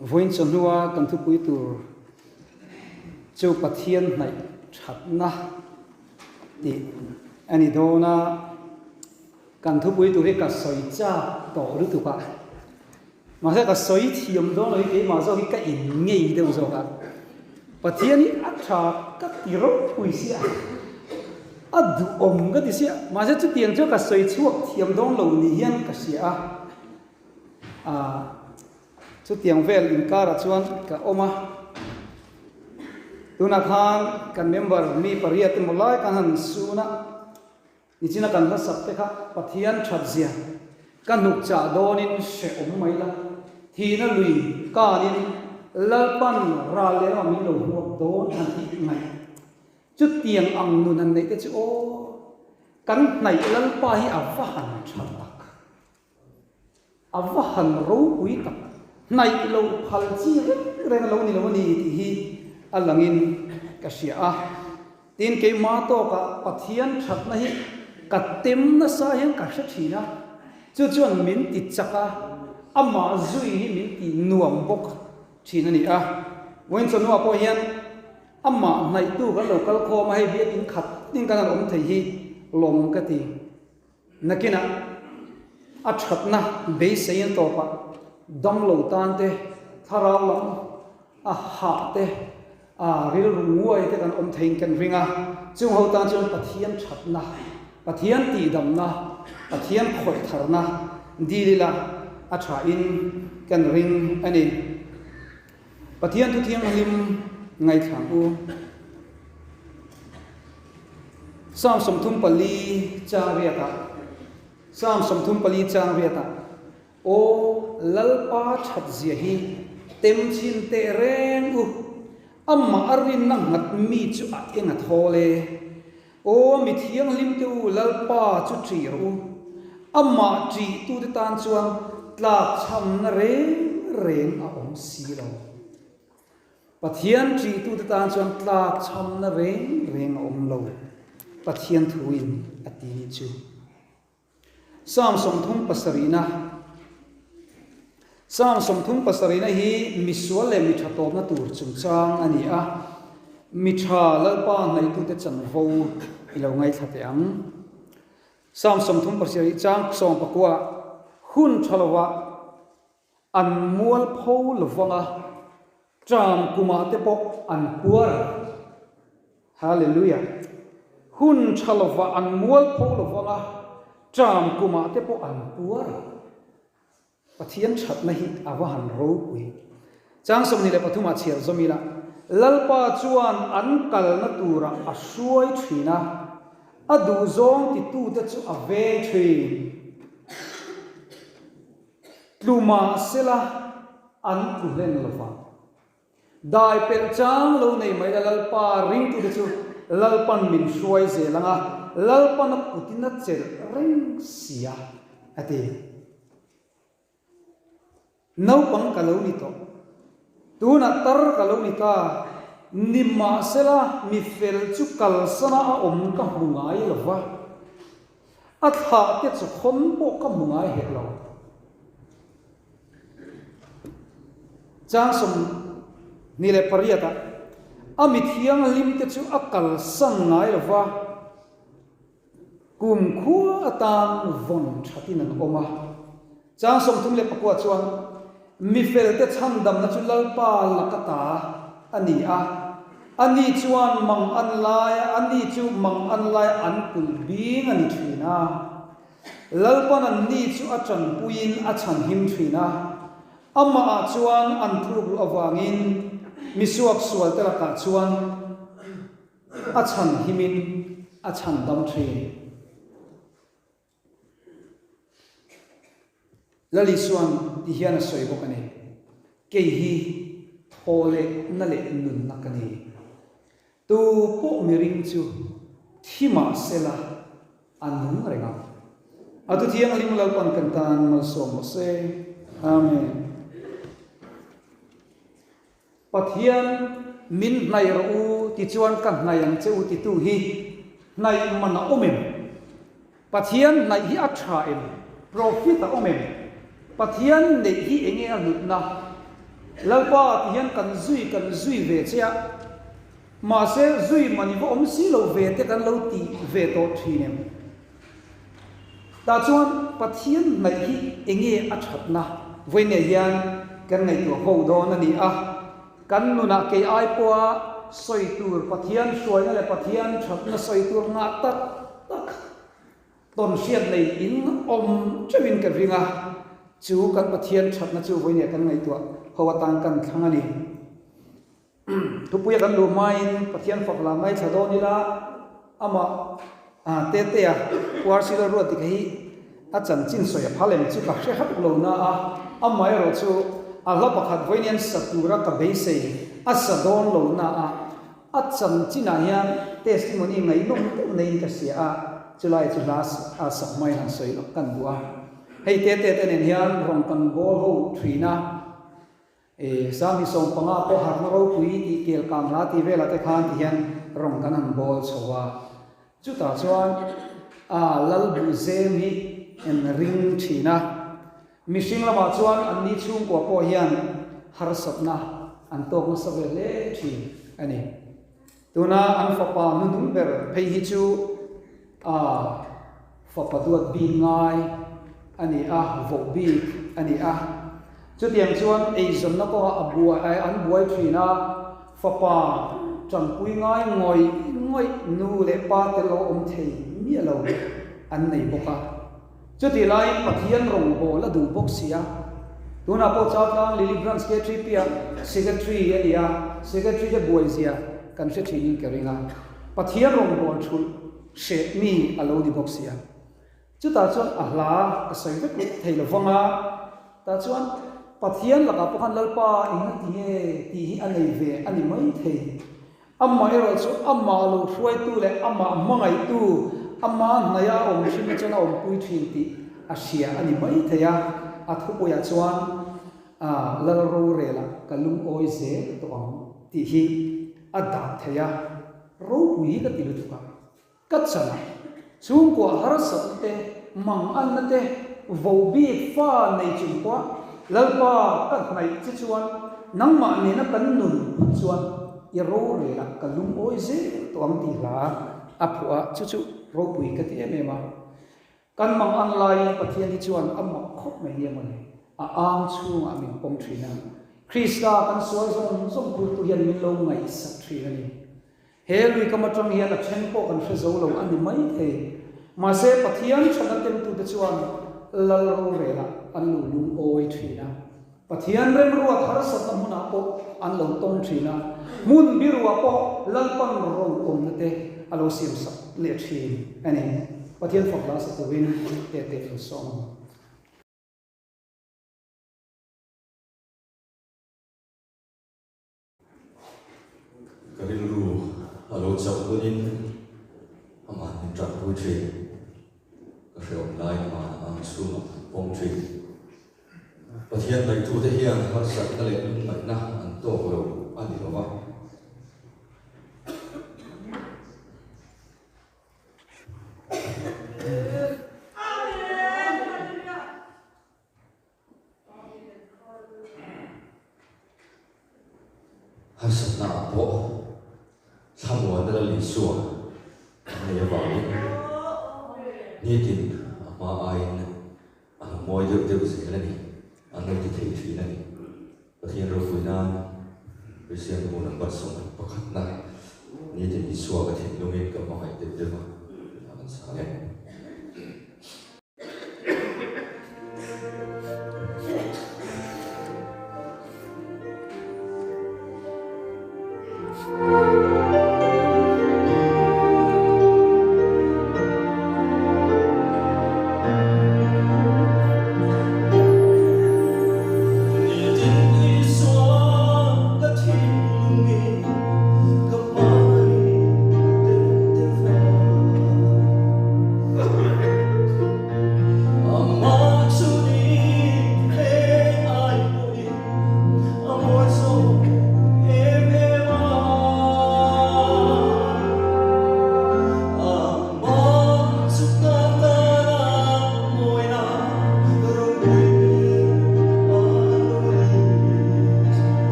Vawiin chawhnua kan thupui tur chu Pathian hnaih thatna tih a ni dawn a, kan thupui tur hi ka sawi chak tawh lutuk a, mahse ka sawi thiam dawn lo hi keimah zawk hi ka in ngei deuh zawk a, Pathian hi a tha ka ti ropui sia, a duhawm ka ti sia, mahse chutiang chu ka sawi chhuak thiam dawn lo ni hian ka hria a. Ahh chutiang vel inkarah chuan ka awm a, tunah khan kan member mi pariat emaw lai kan han sun a, nichina kan hla sak te kha Pathian that zia ka hnuk chah dawnin hrehawm mai la, thihna lui kanin Lalpan ral leh lamah min lo hmuak dawn han tih ngaih. Chutiang ang nun han neih te chu aw kan hnaih Lalpa hi a va han tha tak. A va han ropui tak, hnaih lo phal chi reng reng a lo ni lo a ni tih hi a langin ka hria a. Tin, keimah tawkah Pathian thatna hi ka tem nasa hian ka hre thin a, chu chuan min ti chak a, amah zui hi min ti nuam bawk thin a ni a. Vawiin chawhnuah pawh hian amah hnaihtu kan lo kal khawm a, hei biakin khat tin kan han awm thei hi lawmawm ka ti. Nakinah a thatna beiseiin tawpah damlo tan te, thlarau lam a hah te, a rilru nguai te kan awm theiin kan ring a. Chung ho tan chuan Pathian thatna, Pathian tihdamna, Pathian khawih tharna dil ila a thain kan ring a ni. Pathian thu thianghlim ngaithlang u. Psalm 34 chang riatah Psalm 34 chang riatah Aw Lalpa that zia hi tem chhin teh reng u, amah a rinna nghat mi chu a eng a thawl e. Aw mi thianghlim te u Lalpa chu ṭih rawh u, amah ṭihtute tan chuan tlakchhamna reng reng a awm si lo. Pathian ṭihtute tan chuan tlakchhamna reng reng a awm lo, Pathian thuin a ti nih chu. Psalm 37na Psalm 37na hi misual leh mi tha tawpna tur chungchang a ni a, mi tha Lalpa hnaitute chanvo i lo ngaithla teh ang. Psalm 37 chang 19 hun tha lovah An mualpho lovang a, ṭam kumah te pawh an puar. Hallelujah! Hun ṭha lovah an mualpho lovang a, ṭam kumah te pawh an puar. Pathian ṭhatna hi a va han ropui. Chang 23 ah chhiar zawm ila, Lalpa chuan an kalna turah a hruai ṭhin a, a duhzawng titute chu a veng ṭhin. Tlu mahsela an tlu hlen lo vang. Dai pelh chang lo nei mai la Lalpa ringtute chu Lalpan min hruai zel ang a, Lalpan a kutin a chelh reng si a, a ti. Naupang ka lo ni tawh. Tunah tar ka lo ni ta. Nimahsela mi fel chu kalsana a awm ka hmu ngai lo va. A thlah te chu khawn pawh ka hmu ngai hek lo. Chang 28 ah a mi thianghlim te chu a kalsan ngai lo va, kum khua atan vawn thatin an awm a. Chang 39 chuan mi felte chhandamna chu Lalpa laka ta a ni a, ani chuan mang an lai a, ani chu mang an lai an kulh bing a ni thin a. Lalpan anni chu a tanpuiin a chhanhim thin a, amahah chuan an tluk luh avangin misuak sualte lakah chuan a chhanhimin a chhandam thin. Lal Isuan ti hian a sawi bawk a ni, Kei hi thaw leh na leh nunna ka ni. Tu pawh miring chu thi mah sela a nung reng ang. A thu thianghlim Lalpan kan tan malsawm rawh se. Amen. Pathian min hnaih rawh u tichuan ka hnaih ang che u titu hi hnaih man a awm em? Pathian hnaih hi a tha em? Profit a awm em? Pathian neih hi enge a hlutna? Lalpa ti hian kan zui kan zui ve che a, mahse zui man i va awm si lo ve te kan lo ti ve tawh thin em? Tah chuan Pathian hnaih hi enge a thatna vawiinah hian kan ngaihtuah ho dawn a ni a, kan nunah kei ai pawha sawi tur Pathian hruaina leh Pathian thatna sawi tur ngah tak tak tawn hriat nei in awm teuhin ka ring a, chu kan Pathian thatna chu vawiinah kan ngaihtuah ho atan kan thlang a ni. Thupuia kan luh hmain Pathian fak la ngaithla dawn ila, amah Tetea URC Lalruati kha hi a chanchin sawi a phal em chu ka hre hauh lo na a, amaherawh chu a hla pakhat vawiin sa tura ka beisei a sa dawn lo na a, a chanchinah hian testimony ngaihnawm deuh neiin ka hria a, chulai chu hla a sak hmain han sawi lawk kan duh a. Hei Tetea te nen hian rawn kan bawl ho thin a. E, Sanghi 15 pawh harhna ropui tih kel kang hla tih velah te khan ti hian rawng kan han bawl chho a. Chutah chuan a lal buh zem hi en ring thin a. Mihring lamah chuan anni chhungkua pawh hian harsatna an tawk nasa ve hle thin a ni. Tuna an fapa hnuhnung ber phei hi chu a fapa duat bik ngai a ni a, voh bik a ni a. Chutiang chuan eizawnna kawngah a buai an buai thin a, fapa tanpui ngai ngawih ngawih nu leh pa te lo awm thei miah lo an nei bawk a. Chutih laiin Pathian rawngbâwl a duh bawk si a. Tunah pawh Chaltlang Lily Branch KTP ah Secretary a ni a, Secretary te buaizia kan hre thinin ka ring a. Pathian rawngbâwl thulh hreh mi a lo ni bawk si a. Chutah chuan a hla ka sawi vek loh thei lo vang a, tah chuan Pathian lakah pawh khan Lalpa engna ti nge tih hi a nei ve a ni mai thei. Amah erawh chu amah lo hruaitu leh amah hmangaihtu, ama hnaia a awm thinna chuan a awmpui thin tih a hria a ni mai thei a. A thupuiah chuan, A lal rorela ka lungawi zel tawh ang tih hi a dah thei a, ropui hi ka ti lutuk a. Ka chanah chhungkua harsatna te, manganna te, vohbik fa nei chung pawh Lalpa ka hnaih che chuan nangmah nena kan nun phut chuan i rorelah ka lungawi zel tawh ang tih hla a phuah a, chu chu ropui ka ti em em a. Kan mangan laiin Pathian hi chuan a mak khawp mai nia mawle, a ang chhungah min pawm thin a, Krista kan sual zawng zawng phurtu hian min lo ngaihsak thin a ni. He lui kam atang hian a then pawh kan hre zo lo a ni mai thei. Mahse, Pathian chhana temtute chuan Lal rorelah an lo lungawi thin a. Pathian remruat harsatna hmunah pawh an lo tawng thin a. Hmun biruah pawh Lalpan ro awmna te a lo siamsak leh thin a ni. Pathian fak hla sa turin tete lo sawm ang. Ka rilru a lo chauh hunin amah min tanpui thin. Ka hrehawm laiin amah ang chhungah an pawm thin. Pathian ngaihtute hian harsatna leh lungngaihna an tawk lo a ni lo va. Harsatna ah pawh thlamuanna Lal Isua an nei avangin nitin a hma aiin a lo mawi deuh deuh zel a ni, an lo ti thei thin a ni. Pathian ropui nan Kristian bu number 11 na nitin Isua ka thinlungin ka hmangaih deuh deuh a, tunah kan sang e.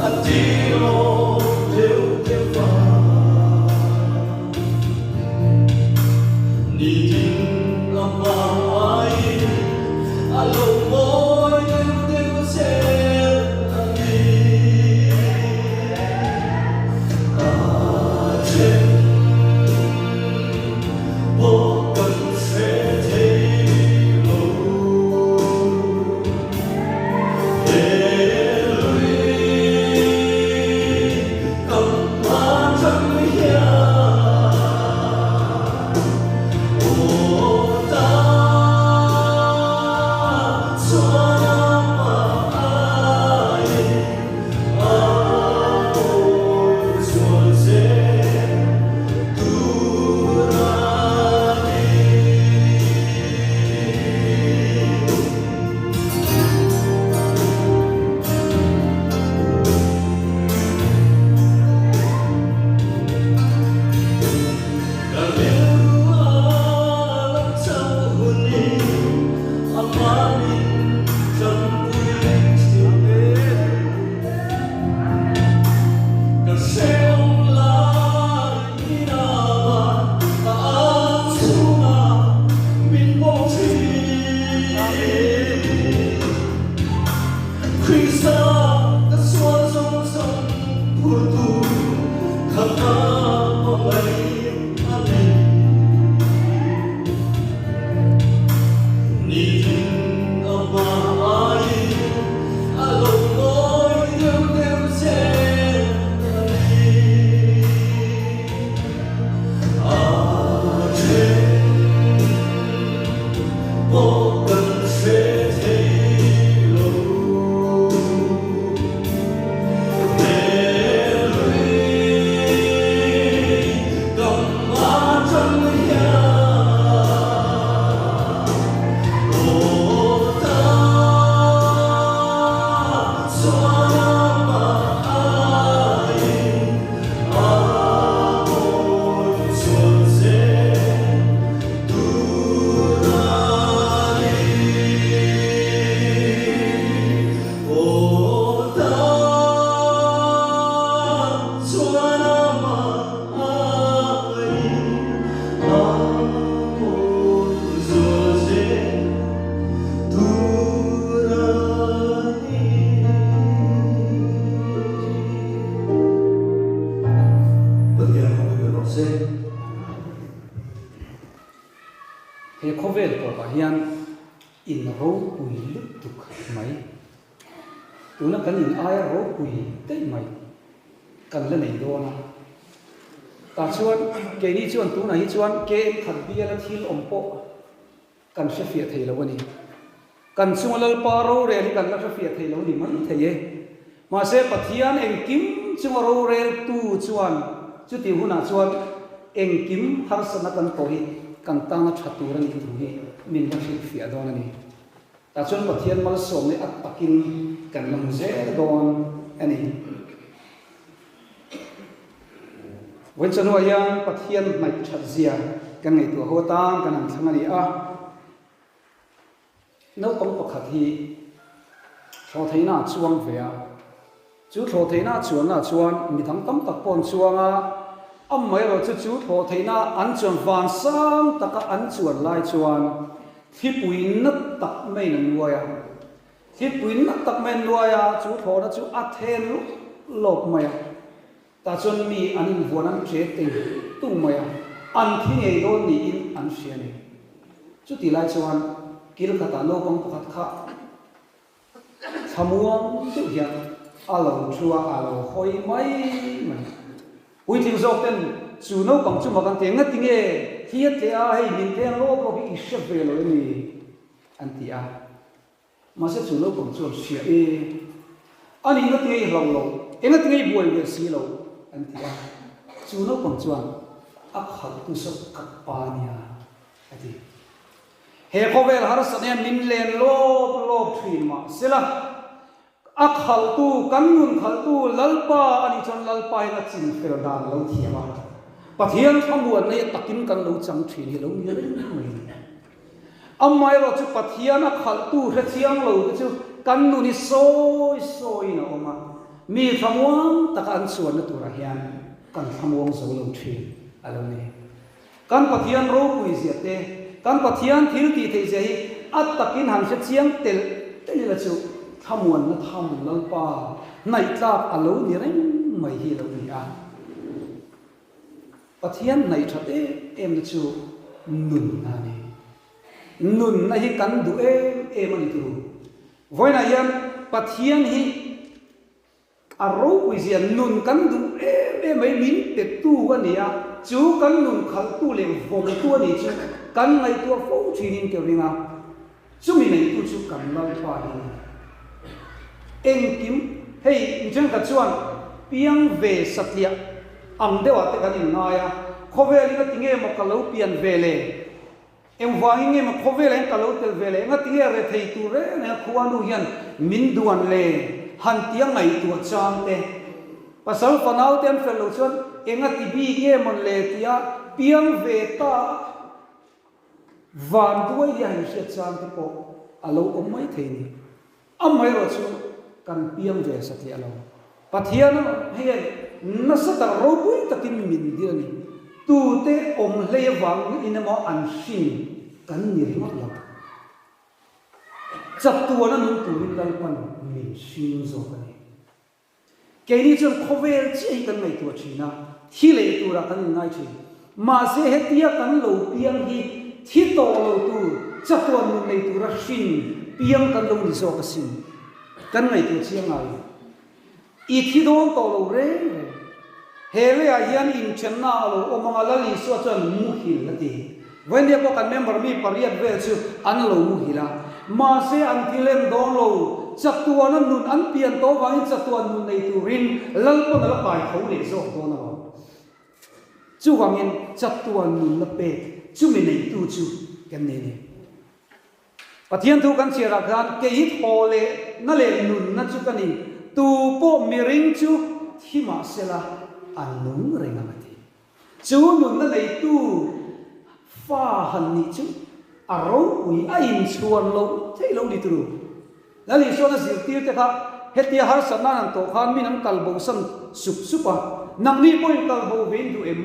A tilawm deuh deuh va. Nitin a hma aiin a lo mawi deuh deuh zel a ni. A then pawh kan hre thei lo. He lui kam hma tang hian aw ta chuan amah aiin a mawi zual zel tur a ni. Ka rilru a lo chauh hunin a hmanin tanpui thin. Ka hrehawm lai in a van a ang chhungah min pawh thin. Krista ka sual zawng zawng phurtu kha ka hmangaih a ni. Nitin a hma aiin a lo ngawi deuh deuh zel a ni. A then pawh kan hre thei lo. He lui kam atang hian aw ta chuan amah aiin a mawi chuan zel tur a ni. Aw ta chuan amah aiin a mawi zual zel tur a ni. Pathian rawng i rawh se. He khawvel tawpah hian in ropui lutuk mai. Tuna kan in aia ropui daih mai kan la nei dawn a. Tah chuan keini chuan tunah hi chuan KM khat biala thil awm pawh kan hre fiah thei lo a ni. Kan chunga Lalpa rorel hi kan la hre fiah thei lo ni mai thei e. Mahse Pathian engkim chunga roreltu chuan chuti hunah chuan engkim harsatna kan tawh hi kan tana tha tur a nih thu hi min la hrilhfiah dawn a ni. Tah chuan Pathian malsawmna a takin kan la hmu zel dawn a ni. Vawiin chawhnuah hian Pathian hnaih that zia kan ngaihtuah ho atan kan han thlang a ni a. Naupang pakhat hi thlawhtheihna a chuang ve a, chu thlawhtheihna a chuanna chuan midang tam tak pawh an chuang a, amaherawhchu chu thlawhtheihna an chuan van sang taka an chuan lai chuan thlipui na tak maiin an nuai a, thlipui na tak mai an nuai a, chu thlawhna chu a then lawp lawp mai a. Tah chuan mi an invuan an ṭe teng tung mai a, an thi ngei dawn niin an hria a ni. Chuti lai chuan kil khatah naupang pakhat kha thlamuang deuh hian a lo thu a, a lo hawi mai mai. Puitling zawk ten chu naupang chu mak an ti a, Ngati nge thi a tleh a, hei min te an lawk lawk hi i hre ve lo em ni? an ti a. Mahse chu naupang chuan hria e, a nihna ti ngei hlauh lo, enga ti ngei buai ve si lo, an ti a. Chu naupang chuan a khalh tu saw ka pa nia, a ti. He khawvel harsat hian min len lawp lawp thin mahsela, a khalh tu, kan nun khalh tu Lalpa a nih chuan Lalpa hian a chin fel dan a lo thiam a. Pathian thlamuan nei takin kan lo chang thin hi a lo ni reng mai a ni. Amaherawh chu Pathian a khalhtu hre chiang lo te chu kan nun hi sawi sawiin a awm a. Mi thlamuang taka an chuanna turah hian kan thlamuang zo lo thin a lo ni. Kan Pathian ropui zia te, kan Pathian thil tih theih zia hi a takin han hre chiang telh telh ila chu thlamuanna tham Lalpa hnaihtlak a lo ni reng mai hi a lo ni a. Pathian hnaih that em emna chu nunna a ni. Nunna hi kan duh em em a ni turu. Vawiinah hian Pathian hi a ropui zia nun kan duh em em mai min petu a ni a, chu kan nun khalhtu leh vawmtu a nih chu kan ngaihtuah fo thinin ka ring a, chumi neitu chu kan Lalpa hi a ni. Engkim, hei mi thenkhat chuan piang ve satliah ang deuhah te kan inngai a, khawvelin a ti nge maw ka lo pian ve le? Engvangin nge maw khawvelah hian ka lo tel ve le? Engatinge rethei tur reng reng a khuanu hian min duan le? Han tia ngaihtuah chang te. Pasal fanau te an fel loh chuan engati bik nge mawn le tia piang ve ta a van duai hi a han hriat chang te pawh a lo awm mai thei ni. Amaherawh chu kan piang ve satliah lo. Pathian hian nasa tak ropui takin min dil a ni. Tute awm hlei avang in emaw an hrin kan ni ringawt lo. Chatuana nung turin Lalpan min hring zawk a ni. Keini chuan khawvel chiah hi kan ngaihtuah thin a, thi leh turah kan inngai thin. Mahse hetia kan lo piang hi thi tawh lo tur, chatuan nun nei tura hrin piang kan lo ni zawk asin. Kan ngaihtuah chiang ngai. I thi dawn tawh lo reng reng. He leiah hian inthenna a lo awm ang a, Lal Isua chuan muhil a ti. Vawinia pawh kan member mi pariat vel chu an lo muhil a, mahse an thil en dawn lo, chatuana nun an pian tawh vangin chatuan nun nei turin Lalpawn a la kai tho leh zawk dawn alawm. Chuvangin chatuan nunna pek chumi neitu chu kan nei ni. Pathian thu kan chhiarah khan kei hi thaw leh na leh nunna chu ka ni, tu pawh miring chu thi mahsela a nung reng ang a ti. Chu nunna neitu fa han nih chu a ropui a inchhuan loh theih lo ni turu. Lal Isuan a zirtir te kha hetia harsatna an tawh khan min an kal bosan sup sup a, nangni pawhin kal bo ve in duh em?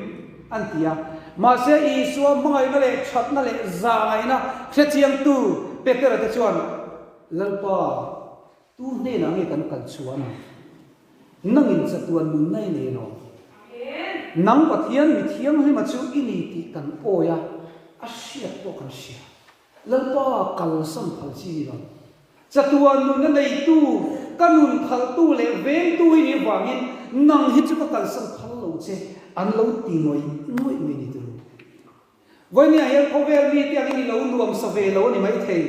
an ti a. Mahse Isua hmangaihna leh thatna leh zahngaihna hrechiangtu Petera te chuan, Lalpa, Tu hnenah nge kan kal chhuah ang? Nangin chatuan nunna i nei lo. Nang Pathian mi thianghlima chu i ni tih kan awi a, a hriat pawh kan hria. Lalpa kalsan phal chi ni lo. Chatuan nunna neitu, ka nun khalhtu leh vengtu i nih vangin nang hi chu ka kalsan phal lo che, an lo ti ngawih ngawih mai ni turu. Vawinia hian khawvel mite angin i lo nuam sa ve lo a ni maithei.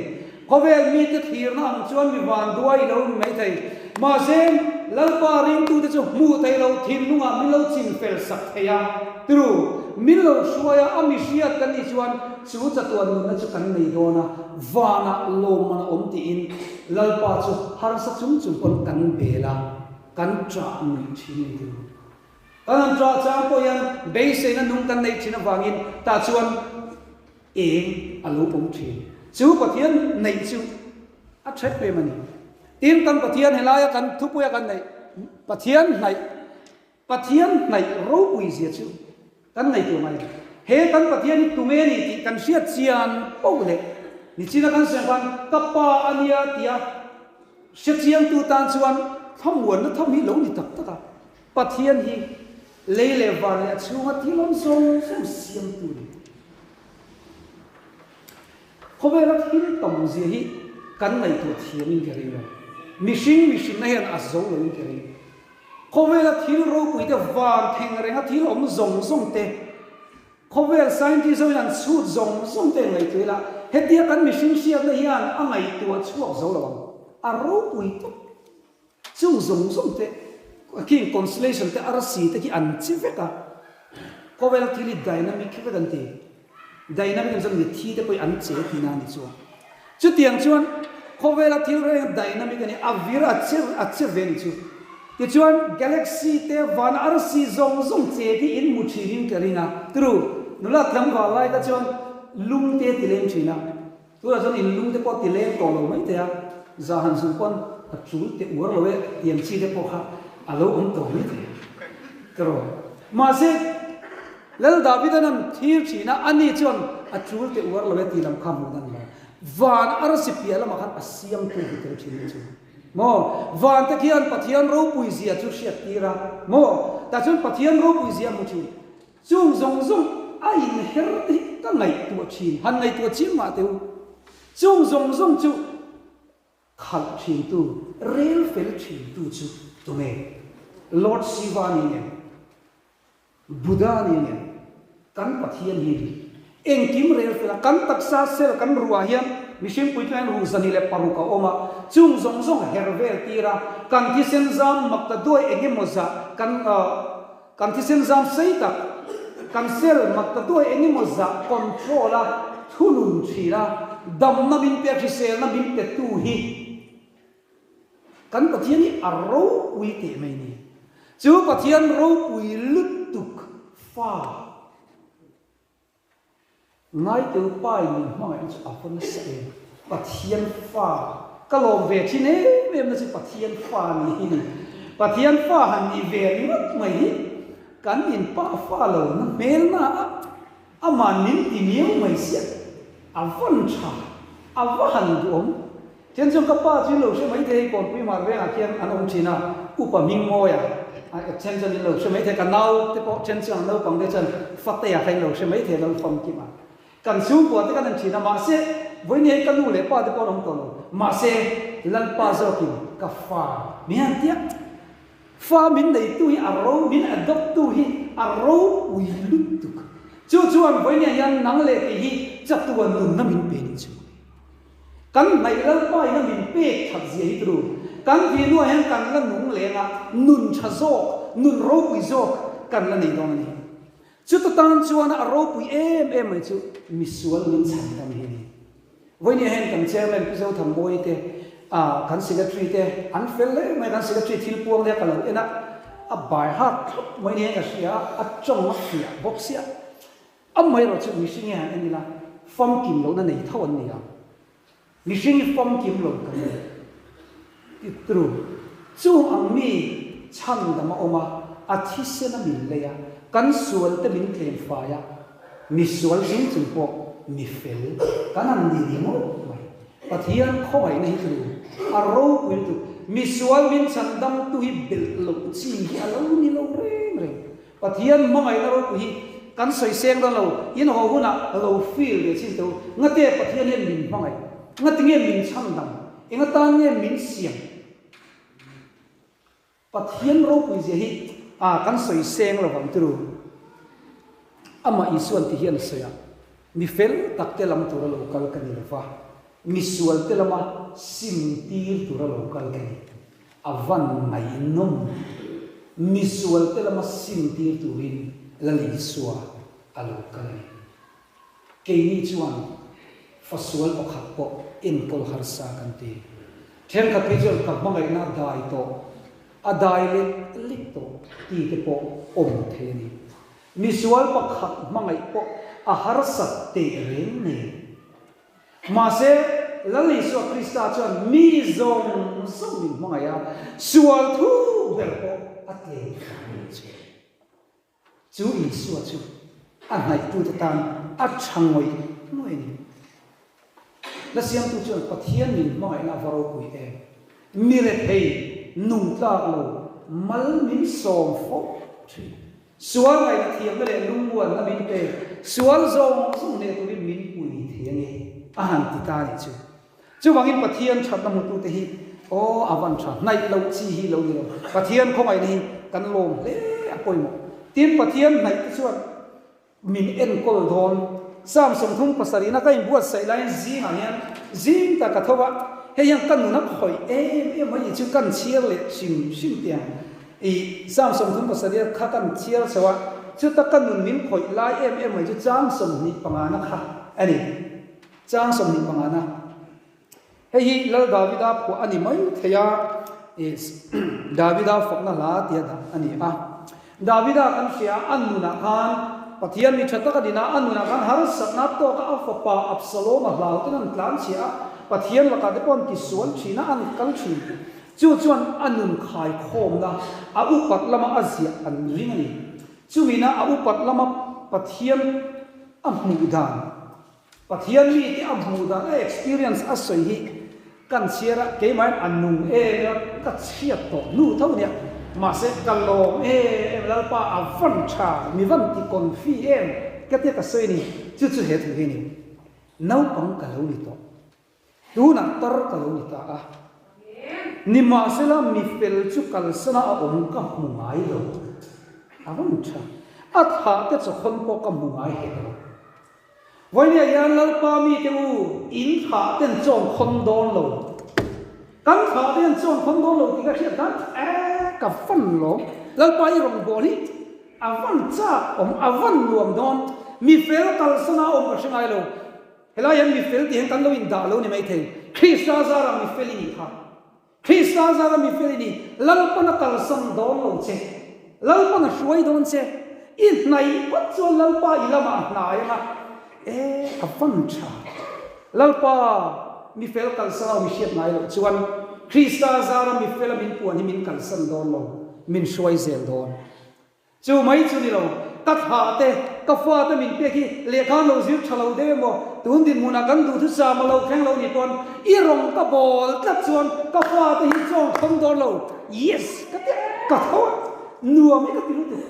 Khawvel mite thlirna ang chuan mi van duai i lo ni maithei. Mahse, Lalpa ringtute chu hmuh theih loh thinlungah min lo chin fel sak thei a. Tiru, min lo hruai a, a mi hriat kan nih chuan chu chatuan nunna chu kan nei dawn a, vanah lawmman a awm tiin Lalpa chu harsa chung chung pawn kan bel a, kan ṭah nuih ṭhin a ni tiru. Kan han ṭah chang pawh hian beiseina nung kan neih ṭhin avangin tah chuan eng a lo awm ṭhin. Chu Pathian neih chu a ṭhet em a ni. Tin, kan Pathian helaia kan thupuia kan neih Pathian hnaih, Pathian hnaih ropui zia chu kan ngaihtuah ngai a. He kan Pathian hi tunge ni tih kan hriat chian poh leh nichina kan sawi ang khan ka pa a nia tia hrechiangtu tan chuan thlamuanna tham hi lo ni tak tak a. Pathian hi lei leh van leh a chhunga thil awm zawng zawng siamtu a ni. Khawvela thil tam zia hi kan ngaihtuah thiamin ka ring lo. Mihring mihrinna hian a zo loin ka ring. Khawvela thil ropui te, van theng renga thil awm zawng zawng te, khawvel scientist hoin an chhut zawng zawng te ngaihtuah ila, hetia kan mihring hriatna hian a ngaihtuah chhuak zo lo ang. A ropui tawp. Chung zawng zawng te khi constellation te arsi te khi an che vek a, khawvel thil hi dynamic vek an ti. Dynamic an chuan mitthi te pawh hi an che tihna a ni chuan. Chutiang chuan khawvela thil reng dynamic a ni, a vir a che a che ve a ni chu. Tichuan galaxy te van arsi zawng zawng che khi in hmu thin in ka ring a, turu nula tlangval lai kha chuan lung te a ti leng thin a. Tunah chuan in lung te pawh ti leng tawh lo mai thei a, zah han zun pawn a chul teh uar lo e tiang chi te pawh kha A lo awm tawh mai thei tiraw? Mahse, Lal Davida'n an thlir thin a, ani chuan a tul teh uar lo e tih lam kha hmuh dan lo. Van arsi piah lamah khan a siamtu hi tel thin a chu. Maw? Van te khian Pathian ropui zia chu hriat tir a, maw? Tah chuan Pathian ropui zia a hmu thin. Chung zawng zawng a inher te hi ka ngaihtuah thin, han ngaihtuah chiang mah teh u. Chung zawng zawng chu khalh thintu, rel fel thintu chu tunge? Lord Shiva ni ngem? Buddha ni ngem? Kan Pathian hi ni. Engkim rel fel a, kan taksa cell kan ruah hian mihring puitling hian ruh 106 a awm a, chung zawng zawng her vel tir a, kan thisen zam mak ta duai eng emaw zah kan Kan thisen zam sei tak, kan cell mak ta duai eng emaw zah control a thunun thin a, damna min pek hriselna min petu hi kan Pathian hi a ropui teh mai ni. Chu Pathian ropui lutuk fa. Ngaiteu pai min hmangaihna chu a va nasa em? Pathian fa ka lawm ve thin em em na chu Pathian fa ni hi ni. Pathian fa han nih ve ringawt mai hi kan in pa fa lo na hmel na a aman min ti miau mai sia a van tha a va han duhawm. Then chuan ka pa chu in lo hre mai thei hei Kawnpui Hmar vengah khian an awm thin a, upa Hmingmawia a then chuan in lo hre mai thei, ka nau te pawh then chuan naupang te chuan Fatea kha in lo hre mai thei lo famkim a. Kan chhungkua te kan en thin a mahse vawiin hei ka nu leh pa te pawh an awm tawh lo mahse Lalpa zawkin ka fa min han tia fa min neitu hi a ro min adopt tu hi a ropui lutuk chu chuan vawiin hian nang leh kei hi chatuan nunna min pe ni chu. Kan hnaih Lalpa in a min pek that zia hi turu. Kan tih hnuah hian kan la nung leng a, nun tha zawk, nun ropui zawk kan la nei dawn a ni. Chuta tan chuan a ropui em em mai chu misual min chhan dam hi a ni. Vawinia hian kan Chairman Pi Zothanmawii te, kan Secretary te an fel hle mai a, kan Secretary thil puang te ka lo en a, a bai hak thlap mai niin ka hria a, a tawng a fiah bawk sia. Amaherawhchu mihring hi han en ila famkim lohna nei tho an ni ang. Mihring hi famkim lo kan ni. Titru, chung ang mi chhandam a awm a, a thisen a min lei a, kan sual te min tlem fai a, mi sual chung chung pawh mi fel kan han ni ringawt mai. Pathian khawngaihna hi tlu, a ropui lutuk. Mi sual min chhandamtu hi belh loh chi hi a lo ni lo reng reng. Pathian hmangaihna ropui hi kan sawi seng dawn lo, in haw hunah lo feel ve chin teh u. Ngate Pathian hian min hmangaih? Ngati nge min chhandam? Eng atan nge min siam? Pathian ropui zia hi a kan sawi seng lo vang turu. Amah Isuan ti hian a sawi a, Mi fel tak te lam tura lo kal ka ni lo va, mi sual te lama sim tir tura lo kal ka ni. A van ngaihnawm misual te lama sim tir turin Lal Isua a lo kal a ni. Keini chuan fasual pakhat pawh enkawl harsa kan ti. Thenkhat phei chuan ka hmangaihna a dai tawh, a dai lek lek tawh ti te pawh awm thei a ni. Misual pakhat hmangaih pawh a harsat teh reng nen. Mahse, Lal Isua Krista chuan mi zawng zawng min hmangaih a, sual thu ber pawh a tlem fai mai chu. Chu Isua chu a hnaihtute tan a tha ngawih ngawih a ni. La siamtu chuan Pathian min hmangaihna a va ropui em? Mi rethei, nung tlak lo, mal min sawm fo thin. Sual ngaihna thiamna leh lungmuanna min pe, sual zawng zawng hneh turin min pui thei a ni, a han ti ta a nih chu. Chuvangin Pathian thatna hmutute hi, aw, a van tha, hnaih loh chi hi lo ni lo. Pathian khawngaihna hi kan lawm hle a pawimawh. Tin, Pathian hnaih te chuan Min enkawl dawn. Psalm 37 a ka inbuatsaih laiin zingah hian zing tak ka tho a, hei hian ka nun a khawih em em mai chu kan chhiar leh hrim hrim teh ang. I Psalm 37 kha kan chhiar chho a, chuta ka nun min khawih lai em em mai chu chang 25 na kha a ni. Chang 25 na. Hei hi Lal Davida phuah a ni mai thei a, Davida fakna hla tia dah a ni a. Davida kan hria a, a nunah khan Pathian mi tha tak a din a, a nunah khan harsatna tawka a fapa Absalom-a hlau ten an tlanchhia a, Pathian lakah te pawh an tisual thin a, an kal thin. Chu chuan a nun khaikhawmna a upat lama a ziah an ring a ni. Chumina a upat lama Pathian a hmuh dan, Pathian mite a hmuh dan, a experience a sawi hi kan chhiar a, keimahin a nung em em a, ka chhiat tawh hnu tho nia. Mahse ka lawm em em Lalpa a van tha, mi van ti confi em ka tia ka sawi a ni. Chu chu he thu hi a ni. Naupang ka lo ni tawh. Tunah tar ka lo ni ta a. Nimahsela mi fel chu kalsana a awm ka hmu ngai lo. A rawn tha. A thlah te chawkhawn pawh ka hmu ngai hek lo. Vawinia hian Lalpa mite u, in thlah ten chawn khawn dawn lo. Kan thlah te hian chawn khawn dawn lo tih ka hriat khan e ka van lawm. Lalpa i rawngbâwl hi a van chak awm, a van nuam dawn. Mi fel kalsana a awm ka hre ngai lo. Helai hian mi fel tih hian kan lo indah lo ni maithei. Krista zarah mi fel i nih kha. Krista zarah mi fel i ni. Lalpan a kalsan dawn lo che. Lalpan a hruai dawn che. I hnaih phawt chuan Lalpa i lamah a hnai ang a. E, a van tha. Lalpa mi fel kalsan a mi hriat ngai loh chuan Krista zara mi fela min puan hi min kalsan dawn lo, min hruai zel dawn. Chu mai chu ni lo, ka thlah te, ka fa te min pek hi lehkha an lo zir tha lo deuh emaw, tun dinhmunah kan duhthusam a lo thleng lo ni pawn i rawng ka bawl tlat chuan ka fa te hi chawn thlawm dawn lo, yes ka ti a, ka tho a, nuam hi ka ti lutuk,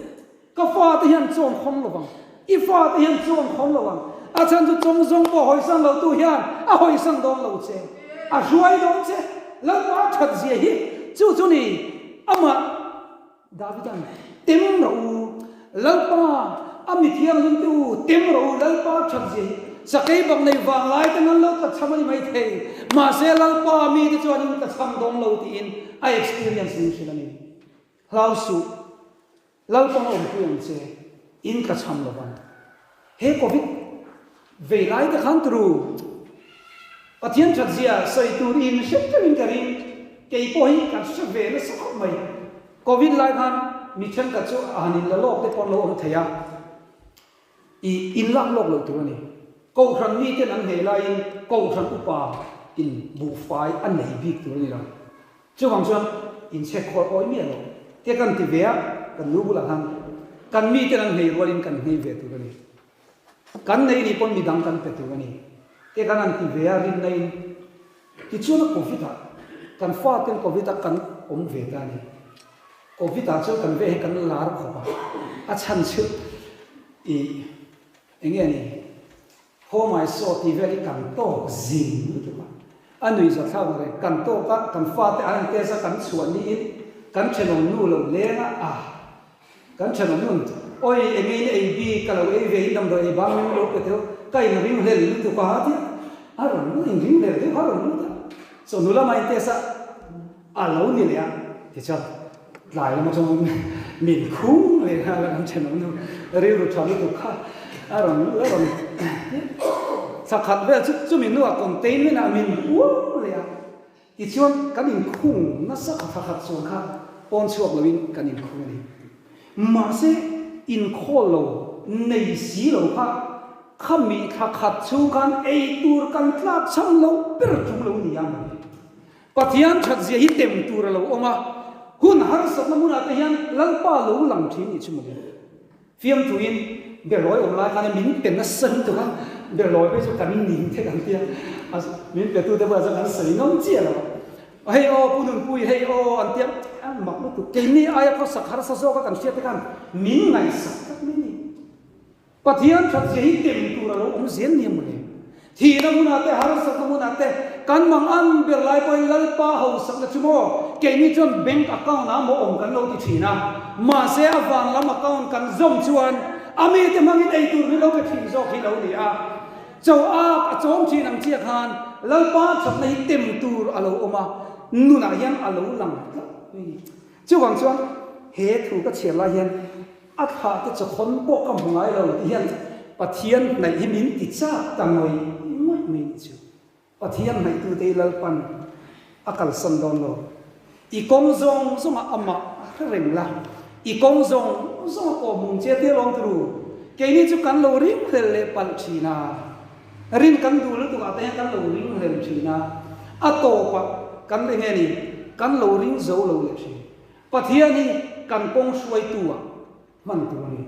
ka fa te hian chawn khawm lo vang, i fa te hian chawn khawm lo vang, a chhan chu chawng zawng pawh hawisan lo tu hian a hawisan dawn lo che, a hruai dawn che, Lalpa that zia hi chu chu ni, amah. Davida'n, Tem rawh u, Lalpa, a mi thianghlim te u, tem rawh u, Lalpa that zia hi sakei bak nei vang lai ten an lo tlachham a ni maithei, mahse Lalpa mi te chuan in tlachham dawn lo tiin a experience min hrilh a ni. Hlau suh, Lalpa'n a awmpui ang che, in tlachham lo vang. He Covid vei lai te khan turu Pathian that zia sawi tur in hre teuhin ka ring, kei pawh hi kan hre ve nasa khawp mai. Covid lai khan mi thenkhat chu a han in la lawk te pawh an lo awm thei a, i in lak lawk loh tur a ni. Kohhran miten an nghei laiin Kohhran upa in buhfai a nei bik tur a ni lo. Chuvang chuan inchhek khawl awi miah lo te kan ti ve a, kan nu bulah khan kan miten an nghei rualin kan nghei ve tur a ni. Kan nei nih pawn midang kan pe tur a ni te kan han ti ve a rinna in. Tichuan a Covid ah kan faten Covid a kan awm ve ta a ni. Covid ah chuan kan ve hi kan lar khawp a, a chhan chu ih enge a ni? Haw mai saw tih vel hi kan tawk zing lutuk a, a nui zawt thlak ang reng. Kan tawk a, kan fate an han test a, kan chhuah niin kan thenawm nu lo leng a, ah kan thenawm nun awi eng eiin ei bik ka lo ei ve in damdawi ei bang min lo pe teuh ka inring hlel lutuk a tia a rawn lut inring hlel deuh kha a rawn lut a, chawhnu lama in test a. A lo ni leh a, tichuan tlai lam atangin min khung leh nghal a, kan thenawm nu rilru tha lutuk kha a rawn a rawn thla khat vel chu chumi hnuah containment ah min uam leh a, tichuan kan inkhung nasa kha thla khat chuan kha pawn chhuak loin kan inkhung a ni. Mahse inkhawl lo nei si lo kha khami thla khat chhung khan ei tur kan tlak chhan loh ber tum lo ni a mawle. Pathian that zia hi tem tur a lo awm a, hun harsatna hmunah te hian Lalpa lo lang thin nih chu mawle. Fiamthuin Berlawi awm lai khan min pe nasa lutuk a, Berlawi phei chu kan ning thek ang tia min petute bulah chuan kan sawi ngam chiah lo a, hei aw Pu Nunpui hei aw an tia, a mak lutuk. Keini aia khawsak harsa zawka kan hriat te khan min ngaihsak tlat mai ni. Pathian that zia hi tem tur a lo awm zel nia mawle. Thihna hmunah te, harsatna hmunah te, kan mang an ber lai pawhin Lalpa hausakna chu maw, keini chuan bank account ah maw awm kan lo ti thin a, mahse a van lam account kan zawm chuan a mite hmangin ei tur min lo pe thin zawk hi lo ni a. Cho ak a chawm thin ang chiah khan Lalpa thatna hi tem tur a lo awm a, nunah hian a lo lang tlat mai a ni. Chuvang chuan he thu ka chhiar lai hian a thlah te chawkhawn pawh ka hmu ngai lo tih hian Pathian hnaih hi min ti chak ta ngawih ngawih mai ni chu. Pathian hnaihtute hi Lalpan a kalsan dawn lo. I kawng zawng zawngah amah a hre reng la, i kawng zawng zawng a kawhhmun che tia lawm turu. Keini chu kan lo ring hlel leh palh thin a, rin kan duh lutuk ah te hian kan lo ring hlel thin a, a tawpah kan ring e ni. kan lo ring zo lo leh thin. Pathian hi kan kawng hruaitu ah hman tur a ni.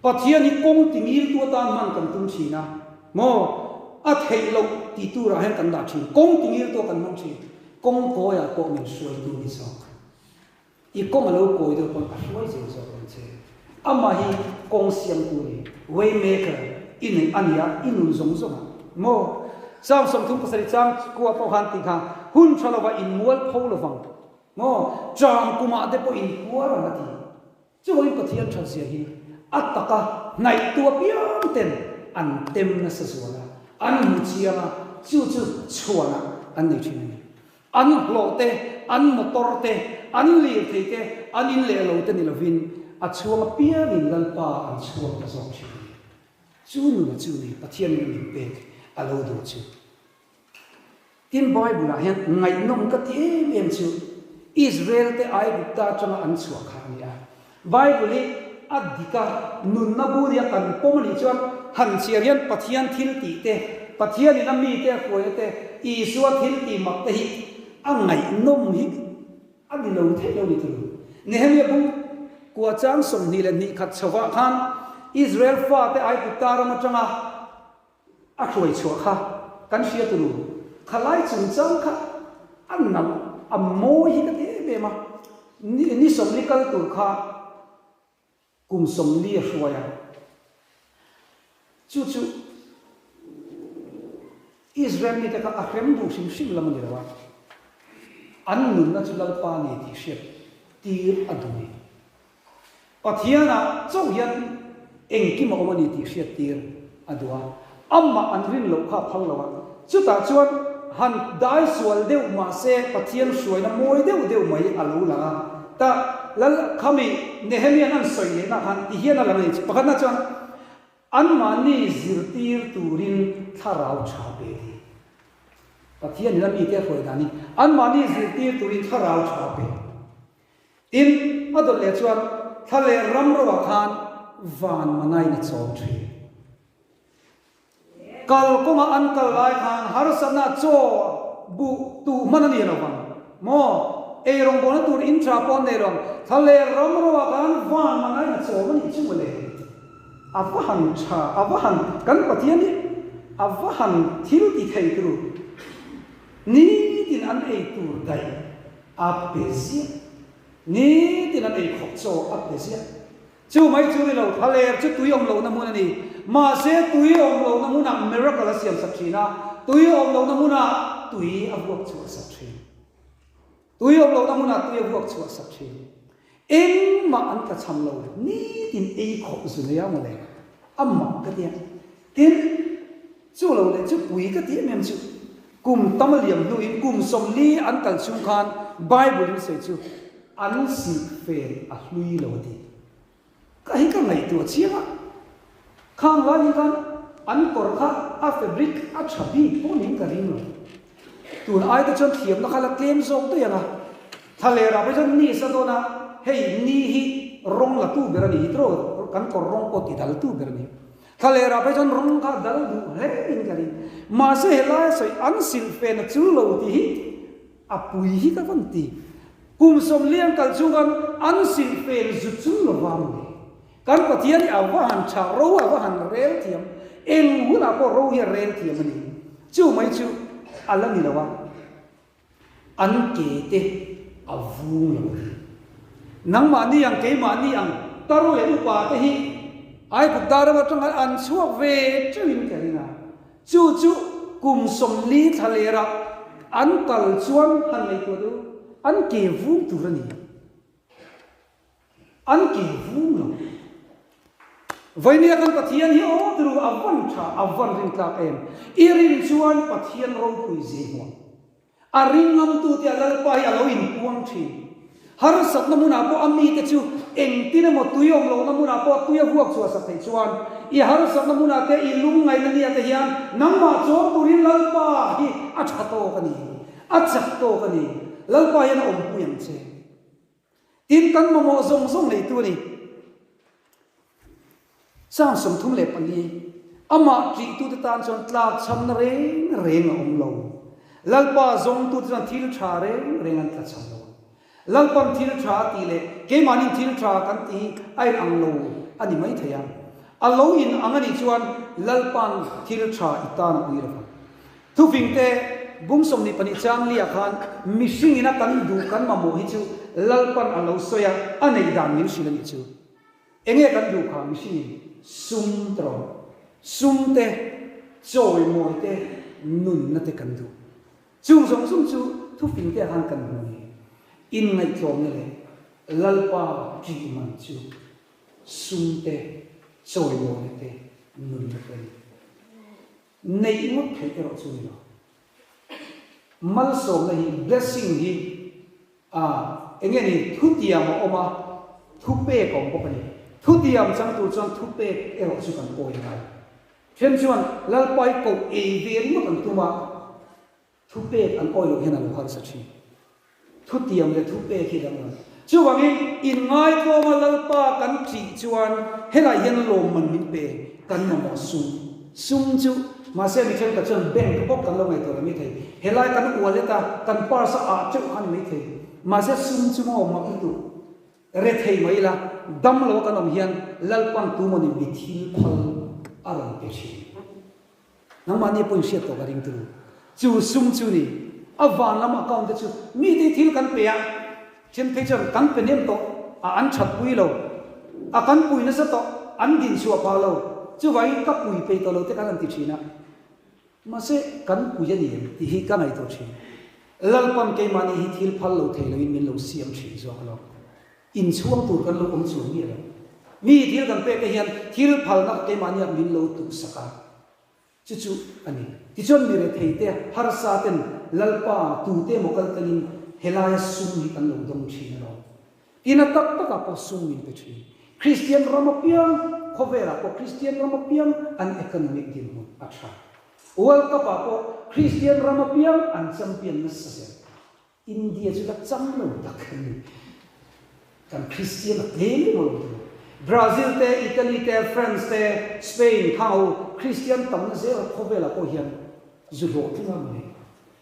Pathian hi kawng tingiltu atan hman kan tum thin a, maw? A theih loh tih turah hian kan dah thin. Kawng tingiltu a kan hmang thin. Kawng kawiah pawh min hruaitu ni zawk. I kawng a lo kawi deuh pawn a hruai zel zawk ang che. Amah hi kawng siamtu a ni, way maker i neih a nia i nun zawng zawng ah. Maw? Psalm 37 chang kua pawh khan tih kha, hun tha lovah in mual pho lovang. Maw? Chang kumah te pawh in puar ang a ti. Chuvangin Pathian thatzia hi a taka hnaihtu apiang ten an tem nasa zual a, an hmu chiang a, chu chu chhuanah an nei thin a ni. An hlawh te, an motor te, an lirthei te, an in leh lo te ni lovin a chhuang apiangin Lalpa an chhuang ta zawk thin a ni. Chu nuna chu ni Pathianin a min pek a lo duh chu. Tin, Bible-ah hian ngaihnawm ka ti em em chu Israel-te Aigupta atanga an chhuah kha a ni a. Bible hi a dik a, nunna bu nia kan pawm a nih chuan han chhiar hian Pathian thil tih te, Pathianin a mite a hruaina te, Isua thil tih mak te hi a ngaihnawm hi a ni lo theih lo ni tur. Nehemia bung kua chang 22 khat chhovah khan Israel fate Aigupta ram atanga A hruai chhuah kha kan hria turu. Khalai chungchang kha a nalh, a mawi hi ka ti em em a. Ni ni 40 kal tur kha kum 40 a hruai a. Chu chu Israel mite kha a hrem duh hrim hrim lam a ni lo a. An nunna chu Lalpa ni tih hriat tir a duh ni. Pathianah chauh hian engkim a awm a ni tih hriattir a duh a, amah an rin loh kha a phal lo a. Chutah chuan han dai sual deuh mah se Pathian hruaina mawi deuh deuh mai a lo lang a. Ta Lal khami Nehemia'n an sawi lehna khan ti hian a lang a ni. Pakhatna chuan anmahni zirtir turin thlarau tha pe ti. Pathianin a mite a hruai danin anmahni zirtir turin thlarau tha pe. Tin, a dawt leh chuan thla leh ram roah khan van manain a chawm thin. Kal kawnga an kal lai khan harsatna chaw buh tuh hman a ni lo vang maw? Ei rawngbawlna tur in tha pawh an nei lo ang. Thla leh ram roah khan van manain a chawm a nih chu mawle. A va han tha, a va han, kan Pathian hi a va han thil ti thei turu. Nitin an ei tur daih A pe ziah. Nitin an ei khawp chaw a pe ziah. Chu mai chu ni lo, thlaler chu tui awm lohna hmun a ni. Mahse, tui awm lohna hmunah miracle a siam sak thin a, tui awm lohna hmunah tui a vuak chhuah sak thin. Tui awm lohna hmunah tui a vuak chhuah sak thin. Engmah an tlachham lo, nitin ei khawp zu nei a mawle. A mak ka tia. Tin, chu lo leh chu pui ka ti em em chu, kum tam a liam hnuin kum 40 an kal chhung khan Bible in sawi chu an silh fel a hlui lo a ti. Ka hi ka ngaihtuah chiang a, khang lai hi khan an kawr kha a fabric a tha bik pawh niin ka ring lo. Tun ai te chuan thiamna kha la tlem zawk daih ang a, thla leh rah phei chuan ni sa dawn a, hei ni hi rawng la tu ber a ni hi tiraw, kan kawr rawng pawh ti dal tu ber a ni. Thla leh rah phei chuan rawng kha dal duh hle in ka ring. Mahse helai a sawi an silh fen a chul lo tih hi a pui hi ka van ti. Kum 40 an kal chhung khan an silh fen zu chul lo vang ni. Kan Pathian hi a va han tha ro a va han rel thiam. Eng hunah pawh ro hi a rel thiam a ni. Chu mai chu a la ni lo a. An ke te a vung lo a ni. Nangmahni ang keimahni ang tar leh upa te hi Aigupta ram atanga an chhuak ve teuhin ka ring a. Chu chu kum 40 thla lerah an kal chuan han ngaihtuah deuh an ke vung tur a ni. An ke vung lo. Vainia kan Pathian hi aw turu a van tha, a van rin tlak em. I rin chuan Pathian ropui zia hmuah. A ring ngamtu te a Lalpa hi a lo inpuang thin. Harsatna hmunah pawh a mite chu engtin emaw tui awm lohna hmunah pawh tui a vuak chhuah sak theih chuan i harsatna hmunah te i lungngaihna nia te hian nangmah chawm turin Lalpa hi a tha tawk a ni, a chak tawk a ni. Lalpa hian a awmpui ang che. Tin, kan mamawh zawng zawng neitu a ni. Psalm 34, Amah ṭihtute tan chuan tlakchhamna reng reng a awm lo. Lalpa zawngtute chuan thil ṭha reng reng an tlachham lo ang. Lalpan thil tha a tih leh keimahnin thil tha kan tih hi a in ang lo a ni mai thei a. A lo in ang a nih chuan Lalpan thil tha i tan a ui lo vang. Thufingte bung 22 chang liah khan mihring ina kan duh kan mamawh hi chu Lalpan a lo sawi a, a neih dan min hrilh a nih chu. Enge kan duh kha mihring in sum tawh, sum te, chawimawi te, nunna te kan duh. Chung zawng zawng chu thufing te ah khan kan hmu ni. Inngaihtlawmna leh Lalpa ṭih man chu sum te, chawimawina te, nunna te a ni. Neih ngawt theih erawh chu ni lo. Malsawmna hi, blessing hi, a enge ni thutiam a awm a, thupek a awm bawk a ni. Thutiam chang tur chuan thupek erawh chu kan awi ngai. Then chuan Lalpa hi koh ei ve ringawt an tum a, thupek an awi loh hian a lo harsa thin. Thutiam leh thupek hi danglam. Chuvangin inngaitluama Lalpa kan ṭih chuan helai hian lawmman min pe, kan mamawh sum. Sum chu mahse mi thenkhat chuan bank bawk kan lo ngaihtuah lo maithei. Helai kan wallet a, kan purse a ah teuh kha ni maithei. Mahse sum chu maw mak lutuk. Rethei mai ila, dam lo kan awm hian Lalpan tu mawni mi thil phal a rawn pe thin. Nangmahni pawhin hriat tawh ka ring turu. Chu sum chu ni, a van lam account te chu mite thil kan pe a, then phei chuan kan pe hnem tawh a an that pui lo, a kan pui nasa tawh an din chhuah phah lo, chuvangin ka pui peih tawh lo te kan han ti thin a. Mahse, kan pui a ni em tih hi ka ngaihtuah thin. Lalpan keimahni hi thil phal lo thei loin min lo siam thin zawk alawm. Inchhuang tur kan lo awm chuang miah lo. Mi thil kan pek te hian thil phalna keimahniah min lo tuhsak a, chu chu a ni. Tichuan mi rethei te, harsa ten Lalpa tute emaw kal tlangin helaia sum hi kan lo dawng thin alawm. Tina tak takah pawh sum min pe thin. Kristian ram apiang, khawvelah pawh Kristian ram apiang an economic dinhmun a tha. World Cup ah pawh Kristian ram apiang an champion nasa zel. India chu la chang lo tak a ni. Kan Kristian a tlem emaw lo ti lo. Brazil te, Italy te, France te, Spain khang ho Kristian tamna zel khawvelah pawh hian zu hlawhtling a ni.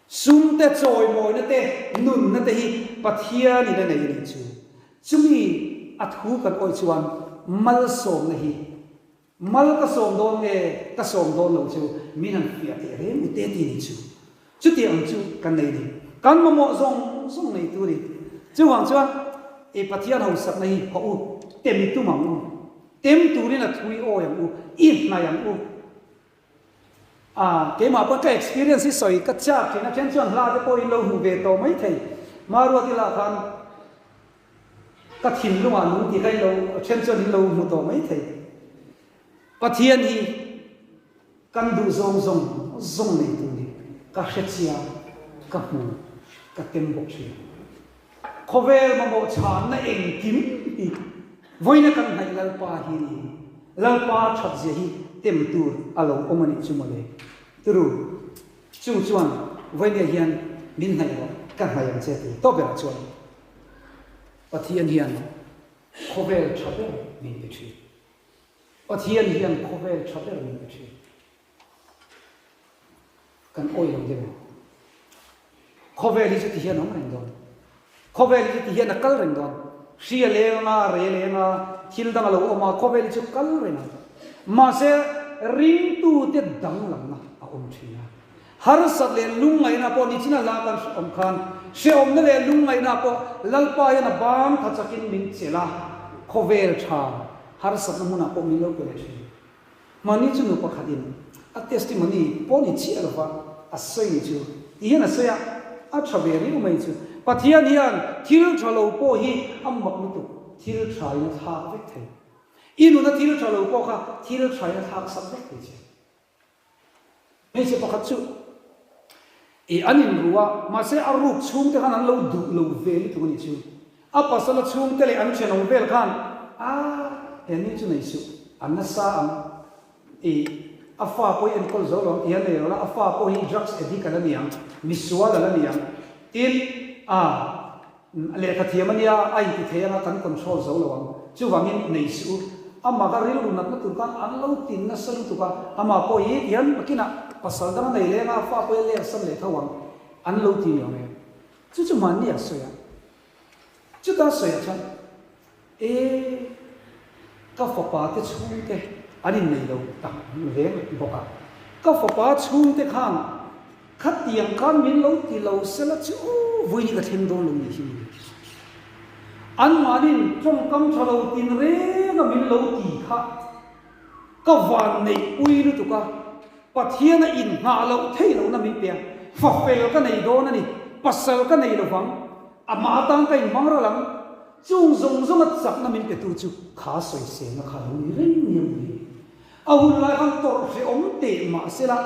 Sum te, chawimawina te, nunna te hi Pathianin a nei a nih chu. Chumi a thu kan awih chuan malsawmna hi mal ka sawm dawn nge ka sawm dawn lo chu min han fiah teh reng u te ti nih chu. Chuti ang chu kan nei ni. Kan mamawh zawng zawng nei tu ni. Chuvang chuan i Pathian hausakna hi hawh u, tem tum ang u. Tem turin a thui awi ang u, i hnaih ang u. A, keimah pawh ka experience hi sawi ka chak thin a, then chuan hla te pawh in lo hmu ve tawh mai thei. Maruati lah khan ka thinlungah nung tih kha in lo, then chuan in lo hmu tawh mai thei. Pathian hi kan duh zawng zawng zawng nei tur ni, ka hre chiang, ka hmu, ka tem bawk thin. Khawvel mamawh chhanna engkim hi vawiina kan hnaih Lalpa hi ni. Lalpa thatzia hi tem tur a lo awm a nih chu mawle. Turu, chung chuan vawinia hian min hnaih rawh, ka hnaih ang che ti tawp berah chuan Pathian hian khawvel tha ber min pe thin. Pathian hian khawvel tha ber min pe thin. Kan awih lo deuh. Khawvel hi chu ti hian a awm reng dawn. Khawvel hi chu ti hian a kal reng dawn. Hri a leng anga, a re leng a, thil dang a lo awm a, khawvel hi chu kal reng ang. Mahse, ringtute danglamna a awm thin a. Harsat leh lungngaihna pawh nichina hla kan awm khan, hrehawmna leh lungngaihna pawh Lalpa hian a bang tha chakin min chelh a, khawvel tha harsatna hmunah pawh min lo pe leh thin. Hmani chu nu pakhatin a testimony pawh ni chiah lova a sawi ni chu ti hian a sawi a, a tha ve riau mai chu. Pathian hian thil tha lo pawh hi a mak lutuk, thil tha in a thlak vek thei. I nuna thil tha lo pawh kha thil tha in a thlak sak vek thei che. Hmeichhe pakhat chu i an inru a, mahse a ruk chhungte khan an lo duh lo ve lutuk a nih chu. A pasala chhungte leh an thenawm vel khan, A, he ni chu nei suh, a nasa ang, i a fa pawh hi enkawl zo lo ang tih hian nei lo la, a fa pawh hi drugs addict a la ni ang, misual a la ni ang, tin, a, Lehkha thiam a nia, a inti thei anga kan control zo lo ang. Chuvangin nei suh u. Amah kha rilru natna tur khan an lo tin nasa lutuk a, amah pawh hi tihian makinah pasal dang a nei leng a, fa pawh hi a leng sam leh tho ang an lo ti ni awm e. Chu chu mahni a sawi a. Chuta sawiah chuan, E, ka fapa te chhungte an innei lo tak reng bawk a, ka fapa chhungte khan khatiang khan min lo ti lo sela chu vawiin hi ka thleng dawn lo nih hi mawle. Anmahniin tawngkam tha lo tin renga min lo ti kha ka van neihpui lutuk a, Pathian a inngah loh theih lohna min pe a, fa fel ka nei dawn a ni, pasal ka nei lovang, amah atan ka inhmang ral ang, chung zawng zawnga chakna min petu chu kha sawiselna kha lo ni reng nia mawle. A hun lai khan tawrh hrehawm teh mah sela,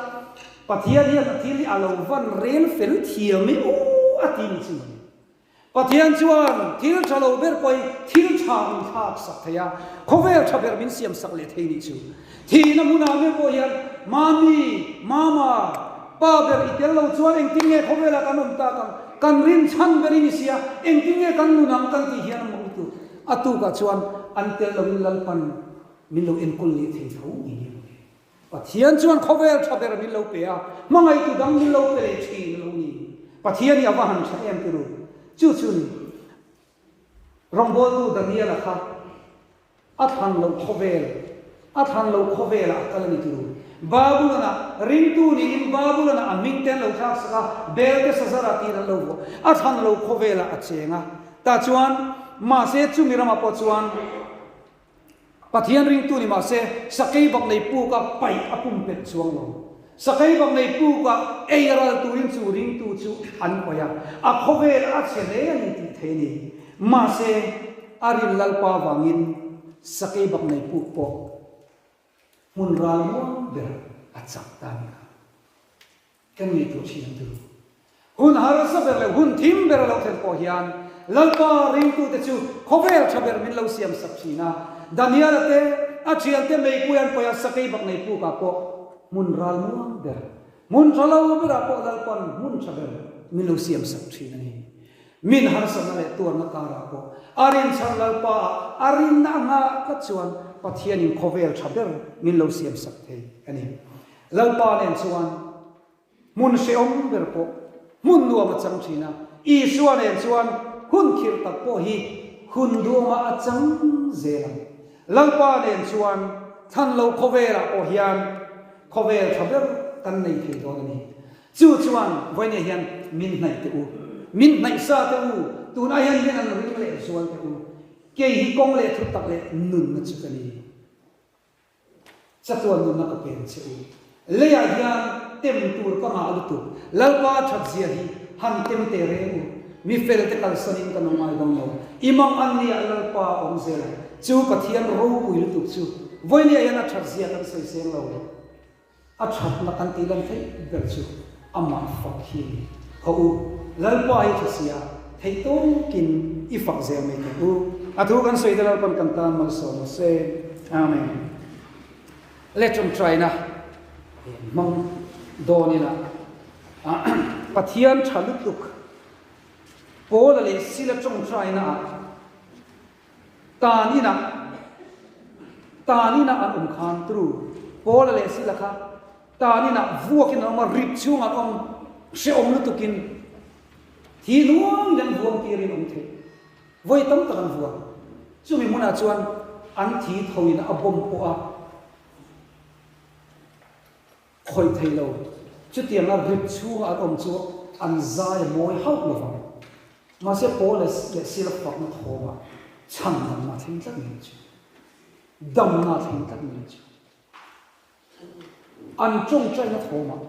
Pathian hian a thil hi a lo van rel fel thiam e aw a ti ni chu mawle. Pathian chuan thil tha lo ber pawhin thil tha min thlak sak thei a, khawvel tha ber min siam sak leh thei nih chu. Thihna hmunah meuh pawh hian Mami, Mama, Pa ber i tel lo chuan engtin nge khawvelah kan awm tak ang, kan rinchhan ber i ni sia, engtin nge kan nun ang kan tih hian a mawng lutuk. A tukah chuan an tel loin Lalpan min lo enkawl leh thei tho ngei ngei ang. Pathian chuan khawvel tha ber min lo pe a, hmangaihtu dang min lo pe leh thin a lo ni. Pathian hi a va han tha em ti ru. Chu chu ni. Rawngbawltu Daniela kha a thlan loh khawvel, a thlan loh khawvelah a kal a ni ti ru. Babulon-ah ringtu niin Babulon-ah a hming te an lo thlak sak a, Belteshazzar-ah tiin an lo vuah. A thlan loh khawvelah a cheng a. Tah chuan, mahse chumi ramah pawh chuan, Pathian ringtu ni mah se, sakei bak nei puk a paih a pumpelh chuang lo. Sakei bak nei puk a ei ral turin chu ringtu chu an paih a, a khawvel a chhe hle a ni tih thei a ni. Mahse, a rin Lalpa vangin sakei bak nei puk pawh hmun ral muang ber a chak ta a ni kha. Kan ngaihtuah thin ang tur. Hun harsa ber leh hun thim ber a lo thlen pawh hian Lalpa ringtute chu khawvel tha ber min lo siam sak thin a. Daniela te, a thiante meipui an paih a, sakei bak nei pukah pawh hmun ral muang ber, hmun tha lo berah pawh Lalpa'n hmun tha ber min lo siam sak thin a ni. Min harsatna leh tuarna karah pawh a rinchhan Lalpa ah a rinna a nghah tlat chuan Pathianin khawvel tha ber min lo siam sak thei a ni. Lalpa nen chuan hmun hrehawm ber pawh hmun nuam a chang thin a, Isua nen chuan hun khirh tak pawh hi hun duamah a chang zel ang. Lalpa nen chuan thlan lo khawvelah pawh hian khawvel tha ber kan nei thei dawn a ni. Chu chuan vawinia hian min hnaih teh u, min hnaih sa teh u, tunah hian min an ring leh zual teh u, kei hi kawng leh thutak leh nunna chu ka ni. Chatuan nunna ka peng che u. Leiah hian tem tur ka ngah lutuk. Lalpa that zia hi han tem teh reng u. Mi fel te kalsanin kan awm ngai dang lo. I mang an nia Lalpa awm zel ang. Chu Pathian ropui lutuk chu vawinia hian a that zia kan sawi seng lo. A thatna kan tih lan theih ber chu amah fak hi a ni. Haw u, Lalpa hi tha sia, theih tawkin i fak zel mai teh u. A thu kan sawi te Lalpan kan tan malsawm rawh se. Amen. Le tawngtaina hmang dawn ila Pathian tha lutuk Paula leh Sila tawngtaina ah Tan inah tan inah an awm khan tru Paula leh Sila kha tan inah vuakin an awm a, rip chhungah an awm hrehawm lutukin thi nuangin an vuang tirin awm theih. Vawi tam tak an vuang. Chumi hmunah chuan an thi thoin a bawm pawh a khawih thei lo. Chutianga rip chhunga an awm chu an zai a mawi hauh lovang. Mahse Paul leh Sila fakna thawmah chhan damna a thleng tlat mai chu. Damna a thleng tlat mai chu. An tawngtaina thawmah,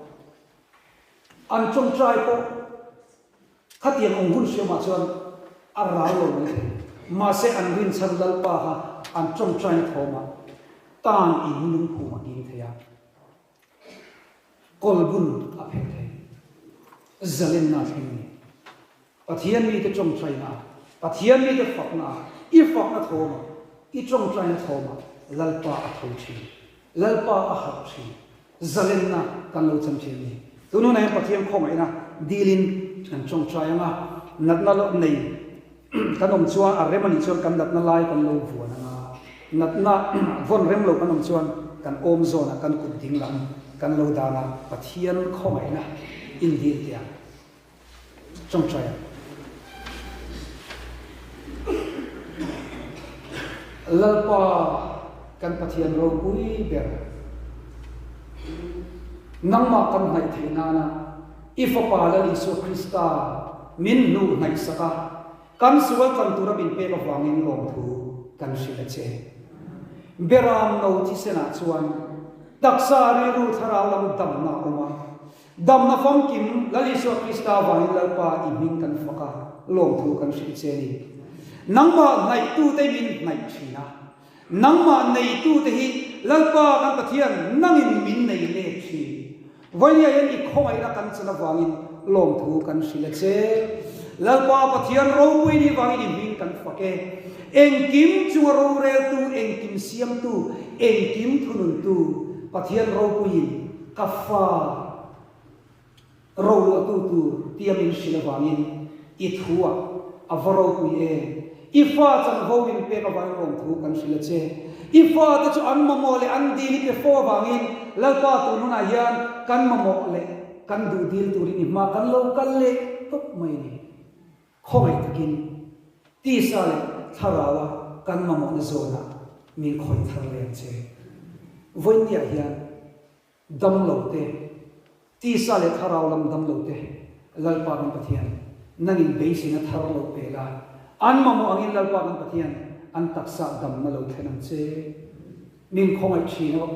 an tawngtai pawh khatiang awm hun hriamah chuan a ral lo mai thei. Mahse an rinchhan Lalpa kha an tawngtaina thawmah tan in lungphum a king thei a. Kawlbun a phelh thei. Zalenna a thleng a ni. Pathian mite tawngtaina ah, Pathian mite fakna ah, i fakna thawm ah, i tawngtaina thawm ah Lalpa a tho thin. Lalpa a harh thin. Zalenna kan lo chan thin a ni. Tun hunah hian Pathian khawngaihna dilin kan tawngtai ang a, natna lo nei kan awm chuan a rem a nih chuan kan natna lai kan lo vuan ang a, natna vawn rem lo kan awm chuan kan awm zawnah kan kut ding lam kan lo dan a, Pathian khawngaihna indil teh ang. Tawngtai ang. Lalpa kan Pathian ropui ber, nangmah kan hnaih theih nana i Fapa Lal Isua Krista min hnuh hnaihsak a, kan sual tlan tura min pek avangin lawmthu kan hrilh a che. Beram no thisenah chuan taksa rilru thlarau lam damna a awm a, Damna famkim Lal Isua Krista avangin Lalpa i hming kan fak a, lawmthu kan hrilh che a ni. Nangmah hnaihtute min hnaih thin a, nangmah neitute hi Lalpa kan Pathian nangin min nei let thin. Vawinia hian i khawngaihna kan chan avangin lawmthu kan hrilh a che. Lalpa Pathian ropui ni vangin i hming kan fak e. Engkim chunga roreltu, engkim siamtu, engkim thununtu Pathian ropuiin Ka fa roluahtu tur tia min hrilh avangin i thuah a va ropui em? I fa chanvo min pek avangin lawmthu kan hrilh a che. I fate chu an mamawh leh an dil i pe fo avangin Lalpa tun hunah hian kan mamawh leh kan duh dil turin i hma kan lo kal leh tawp mai a ni. Khawngaih takin tisa leh thlaraua kan mamawhna zawnah min khawih thar leh ang che. Vawiinniah hian damlo te, tisa leh thlarau lam damlo te Lalpa kan Pathian nangin beiseina thar lo pe la, an mamawh angin Lalpa kan Pathian an taksa damna lo thlen ang che. Min khawngaih thin aw.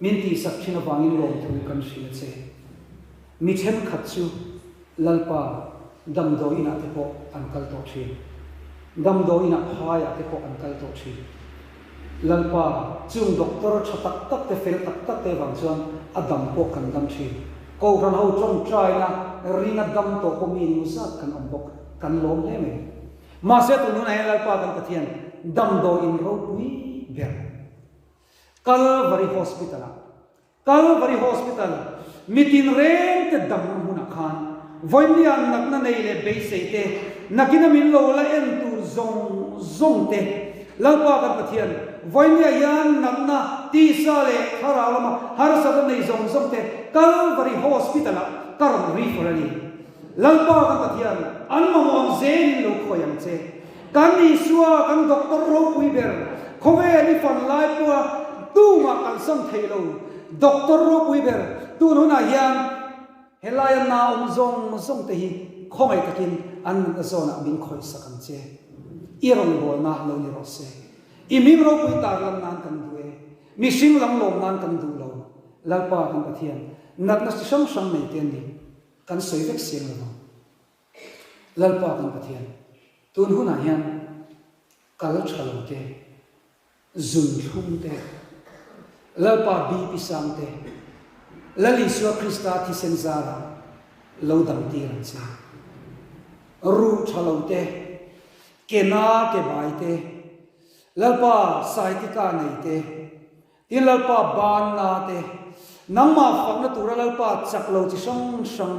Min tihsak thin avangin lawmthu kan hrilh a che. Mi thenkhat chu Lalpa damdawi inah te pawh an kal tawh thin. Damdawi inah phaiah te pawh an kal tawh thin. Lalpa chung doctor tha tak tak te fel tak tak te vang chuan a dam pawh kan dam thin. Kohhran ho tawngtaina ringa dam tawh pawh mi engemaw zat kan awm bawk. Kan lawm hle mai. Mahse tun hunah hian Lalpa kan Pathian damdawi in ropui ber. Kalvari Hospital-ah Kalvari Hospital mitin rengte damna hmunah khan vawinia natna nei leh beisei te, nakina min lo la en tur zawng zawng te, Lalpa kan Pathian, vawinia hian natna tisa leh thlarau lama harsatna nei zawng zawng te Kalvari Hospital-ah ka rawn refer a ni. Lalpa kan Pathian, an mamawh ang zelin lo khawi ang che. Kan Isua, kan doctor ropui ber, khawvel i fan lai pawha tumah kalsan thei lo doctor ropui ber tun hunah hian helaia na awm zawng zawng te hi khawngaih takin an natna zawnah min khawihsak ang che. I rawngbawlna lo ni rawh se. I hming ropui tarlan nan kan duh e. Mihring lam lawm nan kan duh lo. Lalpa kan Pathian, natna chi hrang hrang nei te an ni. Kan sawi vek siam lo vang. Lalpa kan Pathian, tun hunah hian kal tha lo te, zun thlum te, Lalpa BP sang te, Lal Isua Krista thisen zarah lo dam tir ang che. Ruh tha lo te, ke na ke bai te, Lalpa saitika nei te, Tin Lalpa banna te, nangmah fakna tura Lalpa chak lo chi hrang hrang,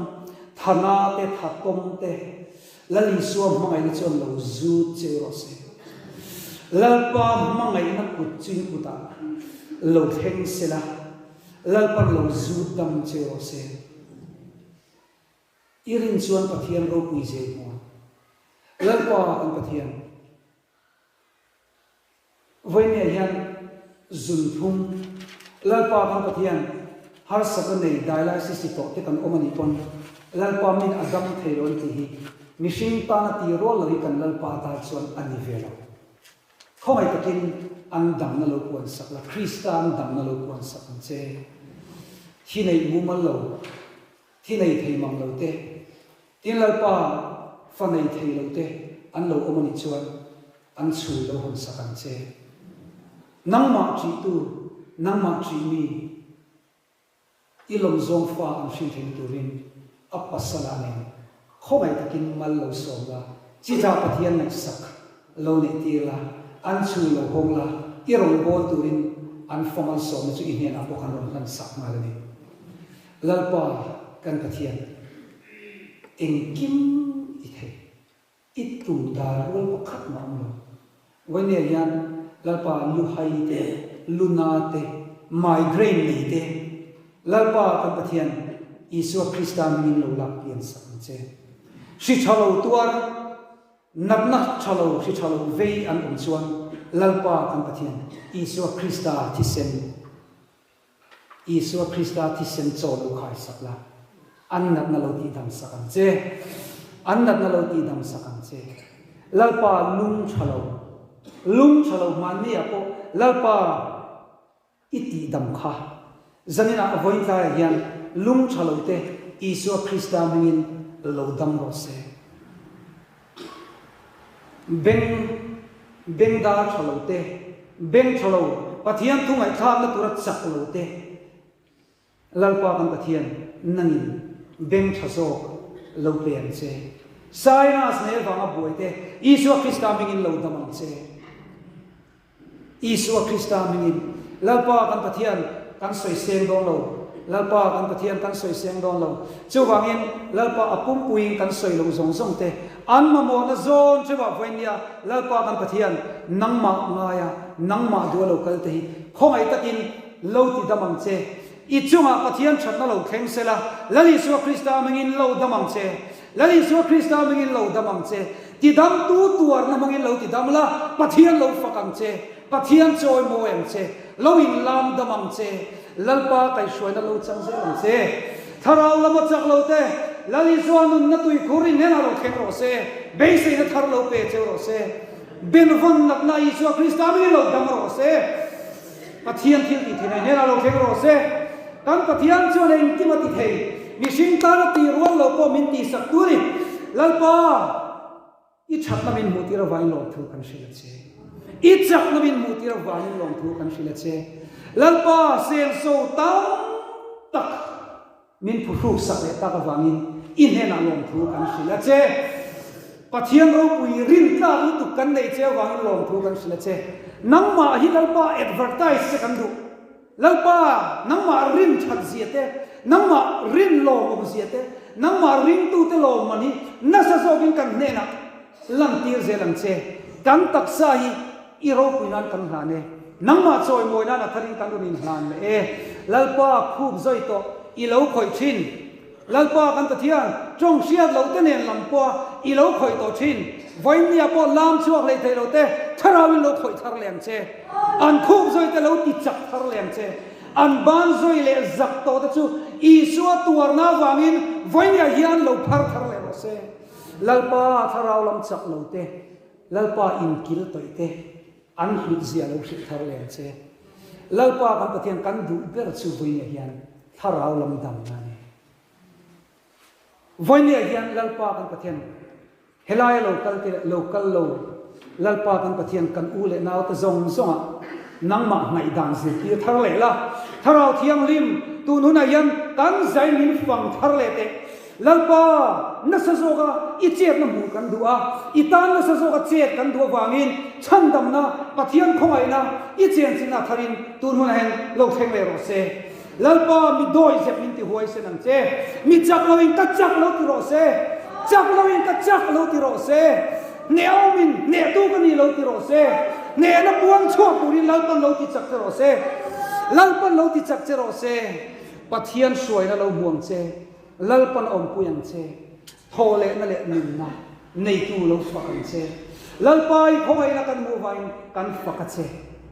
thana te, thatawm te, Lal Isua hmangaihna chuan lo zut che rawh se. Lalpa hmangaihna kut chu in kutah lo thleng sela, Lalpan lo zut dam che rawh se. I rin chuan Pathian ropui zel hmu ang. Lalpa kan Pathian. Vawinia hian zunthum Lalpa kan Pathian harsatna nei dialysis ti tawh te kan awm a nih pawn Lalpa min a dam thei lo an tih hi mihring tana ti rual lo hi kan Lalpa atan chuan a ni ve lo. Khawngaih takin an damna lo puan sak la, Krista an damna lo puan sak ang che. Thi neih mumal lo, thi nei thei mang lo te, Tin Lalpa fa nei thei lo te an lo awm a nih chuan an chhul lo hawn sak ang che. Nangmah ṭihtu, nangmah ṭih mi i lawmzawng fa an hrin theihna turin a pasala nen khawngaih takin mal lo sawm la, chitah Pathian ngaihsak lo neih tir la, an chhul lo hawng la, i rawn bawl turin an fa malsawmna chu i hnenah pawh kan rawn hlan sak nghal a ni. Lalpa kan Pathian, engkim i thei, i tum dal rual pakhat mah awm lo. Vawinia hian Lalpa luhai te, luna te, migraine nei te, Lalpa kan Pathian Isua Krista hmingin lo lak pian sak ang che. Hri tha lo tuar, natna tha lo, hri tha lo vei an awm chuan. Lalpa kan Pathian Isua Krista thisen Isua Krista thisen chaw lo khai sak la, an natna lo tihdam sak ang che. An natna lo tihdam sak ang che. Lalpa lung tha lo, lung tha lo hmanni ah pawh Lalpa i tihdam kha. Zaninah vawiin tlaiah hian lung tha lo te Isua Krista hmingin lo dam rawh se. Beng, beng dar tha lo te, beng tha lo, Pathian thu ngaihthlakna tura chak lo te, Lalpa kan Pathian nangin beng tha zawk lo pe ang che. Sinus nei avanga buai te, Isua Krista hmingin lo dam ang che. Isua Krista hmingin, Lalpa kan Pathian kan sawi seng dawn lo, Lalpa kan Pathian kan sawi seng dawn lo. Chuvangin, Lalpa a pumpuiin kan sawi loh zawng zawng te, an mamawhna zawn theuhah vawiin nia, Lalpa kan Pathian, nangmah ngaia, nangmah duh a lo kal te hi khawngaih takin lo ti dam ang che. I chungah Pathian thatna lo thleng sela, Lal Isua Krista hmingin lo dam ang che. Lal Isua Krista hmingin lo dam ang che. Tidamtu tuarna hmangin lo tidam la, Pathian lo fak ang che. Pathian chawi mawi ang che. Lo inlam dam ang che. Lalpa kaihhruaina lo chang zel ang che. Thlarau lama chak lo te, Lal Isua nunna tuikhur inhnenah lo thleng rawh se. Beiseina thar lo pe cheu rawh se. Benvawn natna Isua Krista hmingin lo dam rawh se. Pathian thil tih thin a hnenah lo thleng rawh se. Kan Pathian chuan engkim a ti thei. Mihring tana tih rual lo pawh min tihsak tu a ni. Lalpa, i thatna min hmuh tir avangin lawmthu kan hrilh a che. I chakna min hmuh tir avangin lawmthu kan hrilh a che. Lalpa, senso tam tak Min phuhruk sak leh tak avangin i hnenah lawmthu kan hrilh a che. Pathian ropui rintlak lutuk kan neih che avangin lawmthu kan hrilh a che. Nangmah hi Lalpa advertise che kan duh. Lalpa, nangmah rin that zia te, nangmah rin lawmawm zia te, nangmah ringtute lawmman hi nasa zawkin kan hnenah lantir zel ang che. Kan taksa hi I ropui nan kan hlan e. Nangmah chawimawi nan a tharin kan rawn inhlan leh e. Lalpa khup zawi tawh i lo khawih thin. Lalpa kan Pathian, tawng hriat loh te nen lam pawha i lo khawih tawh thin. Vawinia pawh lam chhuak leh thei lo te thlarauin lo khawih thar leh ang che. An khup zawi te lo ti chak thar leh ang che. An ban zawi leh zak tawh te chu Isua tuarna avangin vawinia hian lo phar thar leh rawh se. Lalpa thlarau lam chak lo te Lalpa inkil tawih te an hlut zia lo hrilh thar leh ang che. Lalpa kan Pathian kan duh ber chu vawinia hian thlarau lam damna a ni. Vawinia hian Lalpa kan Pathian helaia lo kal te leh lo kal lo Lalpa kan Pathian kan u leh nau te zawng zawngah nangmah ngaihdan zirtir thar leh la. Thlarau Thianghlim tun hunah hian kan zai min fang thar leh teh. Lalpa, nasa zawka i chetna hmuh kan duh a, i tan nasa zawka chet kan duh avangin chhandamna, Pathian khawngaihna i chenchilhna a tharin tun hunah hian lo thleng leh rawh se. Lalpa, mi dawi zep min ti huaisen ang che. Mi chak loin ka chak lo ti rawh se. Chak loin ka chak lo ti rawh se. Hneh awmin hnehtu ka ni lo ti rawh se. Hnehna puang chhuak turin Lalpan lo ti chak che rawh se. Lalpan lo ti chak che rawh se. Pathian hruaina lo hmu ang che. Lalpan awmpui ang che, thawhlehna leh nunna neitu lo fak ang che. Lalpa i khawngaihna kan hmuh vangin kan fak a che,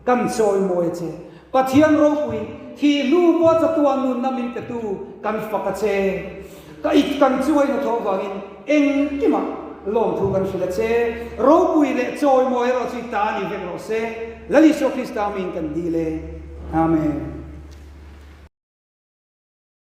kan chawimawi a che. Pathian ropui, thih hnu pawh chatuah nunna min petu kan fak a che. Ka it kan chunga i hnathawh vangin engkimah lawmthu kan hrilh a che. Ropui leh chawimawi erawh chu i ta ni vek rawh se. Lal Isua Krista min kan dil e. Amen.